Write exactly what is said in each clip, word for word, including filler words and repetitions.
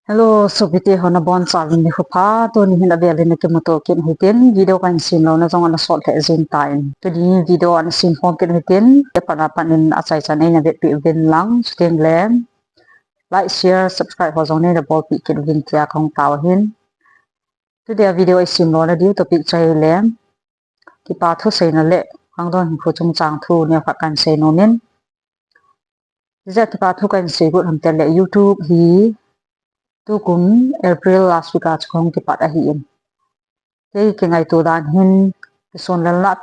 Hello, sopite ho nabonchauvin nikho pha, tuni hin avel in nakimuto kit u hitin, video kahin sem louna jong ana sot lheh jeng tan. Tuni video ana sem khom kit u hitin, apat apat in achaichan eina vetpeh uvin lang, chuteng le like, share, subscribe ho jong neina bolpeh kit uvin tia kahung tao ahin. Tuni a video isem louna diu topic chu ahile, kipa thu seina le khangdong hinkho chungchang thu neokhat kahin sei nomin. Ijeh a kipa thu kahin sei got ham itile, YouTube hi tukum April last week a chu kahung kipat ahin. Kei kingaito dan hin, kisunlelna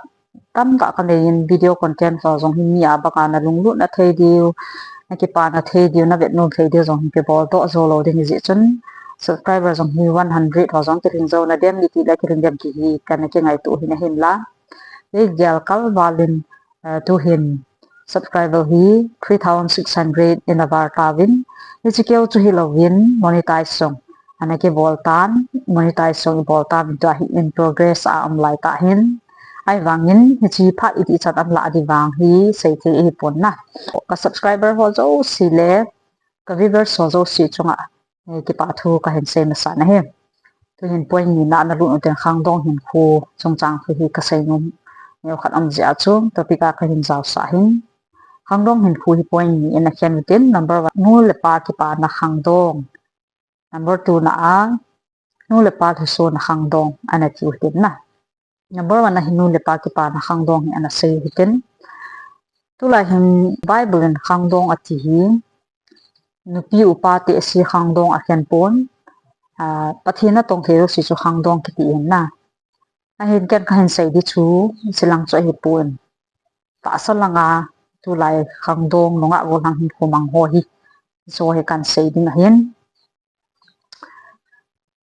tamtah kanei in, video content ho jong hi mi a banga nalunglutna thei diu, nakipana thei diu, navetnom thei diu jong hi kibol doh jou lou ding ahijeh chun, subscriber jong hi one hundred ho jong kilhing jou nadem, itile kilhing dem ti hi kana kingaito u ahin, ahinla, kei gel kal val in, eh, tuhin subscriber hi three thousand six hundred in aval tauvin, hiche keu chu hilouvin monetize jong ana kibol tan, monetize jong ibol tauvin, tua hi in progress a um lai tah ahin. Ahivangin hiche phat iti chan ana lah ding vang hi seithei ahipon na. Ka subscriber ho jouse le ka viewers ho jouse chunga, eh, kipa thu kahin sei masa ahi. Tuhin point nina nalut u hitin, khangdong hinkho chungchang thu hi kasei nom neokhat um jeh a chu topic a kahin jaosah ahin. Khangdong hinkho hi point ni in akhen u hitin, number one, nu le pa kipana khangdong. Number two na a, nu le pa lhasona khangdong ana tiu hitin na. Number one a hi nu le pa kipana khangdong hi ana sei u hitin. Tulai hin Bible in khangdong ati hi nupi upa tehse khangdong akhen pon, ah, Pathen natong thei jouse chu khangdong kiti ahin na. Ahin ken kahin sei ding chu, hiche lang chu ahipon, tahsa langa tulai khangdong nungah golhang hinkho mang ho hi, hiche hi kahin sei ding ahin.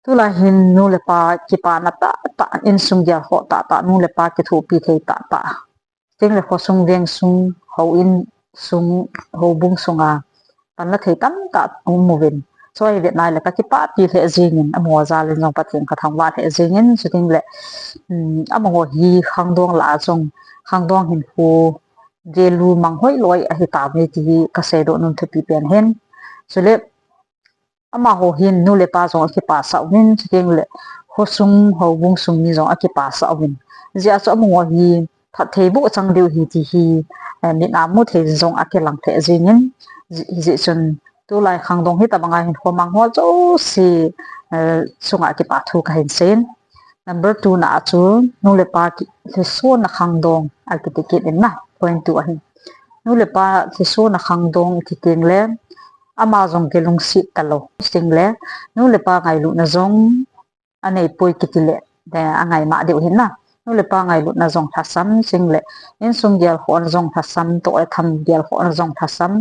Tulai hin nu le pa kipana tahtah, insung gelkhoh tahtah, nu le pa kithopi thei tahtah, chuteng le khosung vengsung, houin sung, houbung sunga panla thei tamtah um uvin. Chua ivet nai le kakipahpi lheh jengin, amaho jal in jong Pathen kathangvah lheh jengin, chuteng le, um, amaho hi khangdong lah a jong, khangdong hinkho value mang hoi loi ahi tauve ti hi kasei doh nom thupi pen ahin. Chule, amaho hin nu le pa jong akipasah uvin, chuteng le khosung houbung sung mi jong akipasah uvin. Hijeh a chu amaho hi phatthei boh chang diu ahi ti hi, eh, mit a mu thei jong akilang lheh jengin, hijeh chun tulai khangdong hitobanga hinkho mang ho jouse, eh, chunga kipa thu kahin seiyin. Number two na a chu nu le pa ki, lhasona khangdong akiti kit in na, point two ahin. Nu le pa lhasona khangdong iti teng le, ama jong kilungset talou. Chuteng le, nu le pa ngailutna jong anei poi kiti le, eh, angai ma diu ahin na. Nu le pa ngailutna jong lhasam, chuteng le, insung gelkhohna jong lhasam, toh le tham gelkhohna jong lhasam,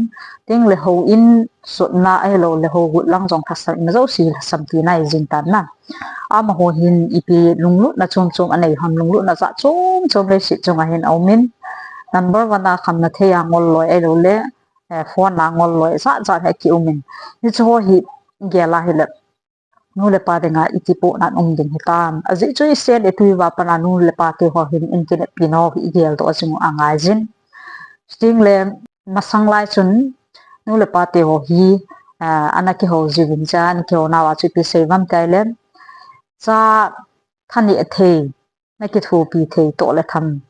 chuteng le houin sotna ahilou le hou got lang jong lhasam, ima jouse lhasam tina ahi jing tan na. Amaho hin ipi lunglutna chom chom anei ham, lunglutna jat chom chom leiset chunga hin aumin. Number one a khamna thei a ngol loi ahilou le, eh, phone a ngol loi jat jat hi akiumin. Hiche ho hi gel a hile, nu le pa dinga iti pohnat um ding hitam. Ajeh chu isen itui uva pat a nu le pa teho hin in kineppi nau hi igel doh jing u angaijin. Chuteng le masang lai chun nu le pa teho hi, ah, ana kihou jiuvin, cha ana kihou nauva chu ipi sei uvam itile, cha thaneh thei, nakithopi thei, toh le tham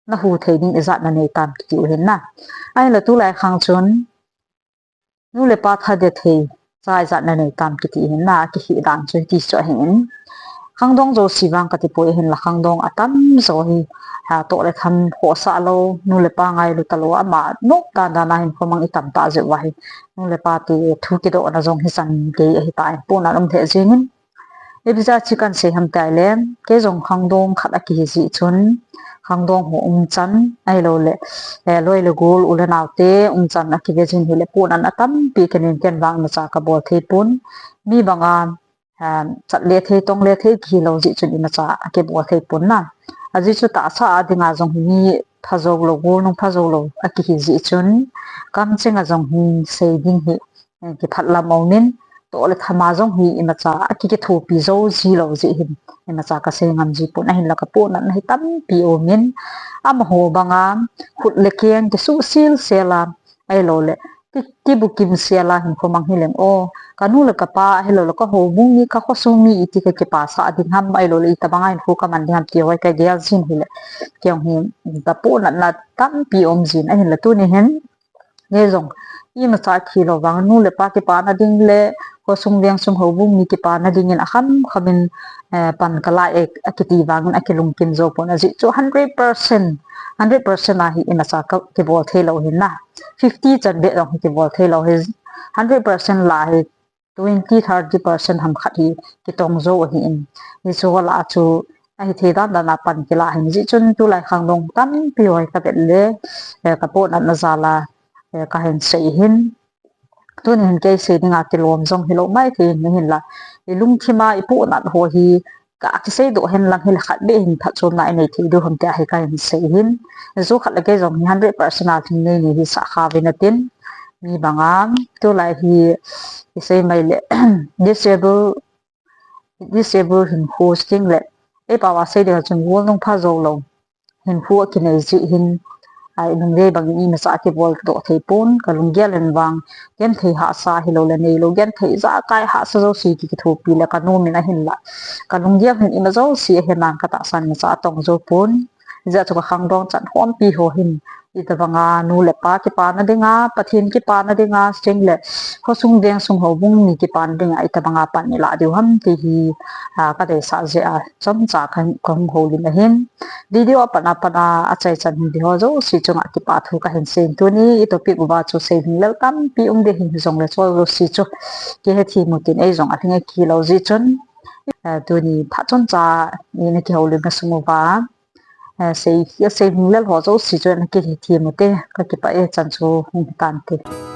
nahu thei ding ijat nanei tam kiti u ahin na. Ahinla tulai khang chun nu le pa thade thei cha ijat nanei tam kiti u ahin na, akikhih dan chu hiti chu ahin. Khangdong jouse vang kati poi, ahinla khangdong atamjo hi, ha, toh le tham khohsah lou, nu le pa ngailu talou, ama nop dan dan a hinkho mang itam tah jeh uva hi, nu le pa te thu kidohna jong hichan gei ahitai, pohnat um lheh jengin. Ipi jeh a chu kahin sei ham itile, kei jong khangdong khat akihi jeh chun, khangdong ho umchan ahilou le, eh, loi le gol, u le nao te umchan akive jin hile, pohnat atampi kanei, ken vang imacha kabol thei pon. Mi banga, eh, chat le thei, tong le thei kihi lou jeh chun imacha akibol thei pon na. Ajeh chu tahsa a dinga jong hi mi pha jou lou, golnung pha jou lou akihi jeh chun, kamcheng a jong hi sei ding hi, eh, kiphat lam aumin, toh le tham a jong hi imacha aki, kithopi jou ji lou jeh hin, imacha kasei ngam ji pon, ahinla kapohnatna hi tampi aumin, amaho banga khut le keng kisuh sel sel a, ahilou le, Ki, kibukim sela hinkho mang hileng o, kanu le kapa, ahilou le kahoubung mi, kakhosung mi iti kakipasah ding ham, ahilou le itobanga hinkho kaman ding ham ti ho hi kagel jin hile, kei jong hi kapohnatna tampi um jin, ahinla tuni hin, kei jong imacha kilou vang, nu le pa kipana ding le khosung vengsung houbung mi kipana dingin akham khamin, eh, pan kalai e akiti vangin akilungkim jou pon, ajeh chu hundred percent, hundred percent a hi imacha kakibol theilou hin na, fifty chanbeh jong hi kibol theilou hi, hundred percent lah hi twenty, thirty percent ham khat hi kitong jou ahin. Hichu lah chu ahithei dan dan a pan kila hin, ajeh chun tulai khangdong tampi ho hi kavet le, eh, kapohnatna jal a, eh, kahin sei hin. Tuni hin kei sei dinga kilom jong hilou maithei hin, ahinla ilungthima ipohnat ho hi kakiseidoh hen lang hile khatbeh hin phatchomna inei thei diu ham tia hi kahin sei hin. Hichu khat le kei jong hi hundred percent a lhingnei nei hisah kha uvin atin, mi banga tulai hi isei mai le disable, disable hinkho ching le, eipao a sei dinga chun golnung pha joulou hinkho akinei jeh hin, a, inungjui bangin imacha kibol doh thei pon, kalunggel in vang genthei hahsa hilou le neilou genthei ijakai hahsa jouse ki, kithopi le kanom in, ahinla kalunggel hin ima jouse ahenan katahsan imacha atong jou pon. Hijeh chun kakhangdong chan khompi ho hin, itobanga nu le pa kipana dinga, Pathen kipana dinga, chule khosung vengsung houbung mi kipana dinga itobanga pan ilah diu ham ti hi, a, kadeisah jeh a chomcha kahung houlim ahin. Video a pat a pat a achaichan hung ve ho jouse chunga kipa thu kahin seiyin, tuni i topic uva chu seilhinglel tampi um ding ahin, hijongle chu jouse chu kihethem u tin, eijong alhing akilou jeh chun, eh, tuni phat chomcha ina kihoulimna sung uva, eh, sei, seilhinglel ho jouse chu ina kihethem u te, kakipah e, chan chu hung hitante.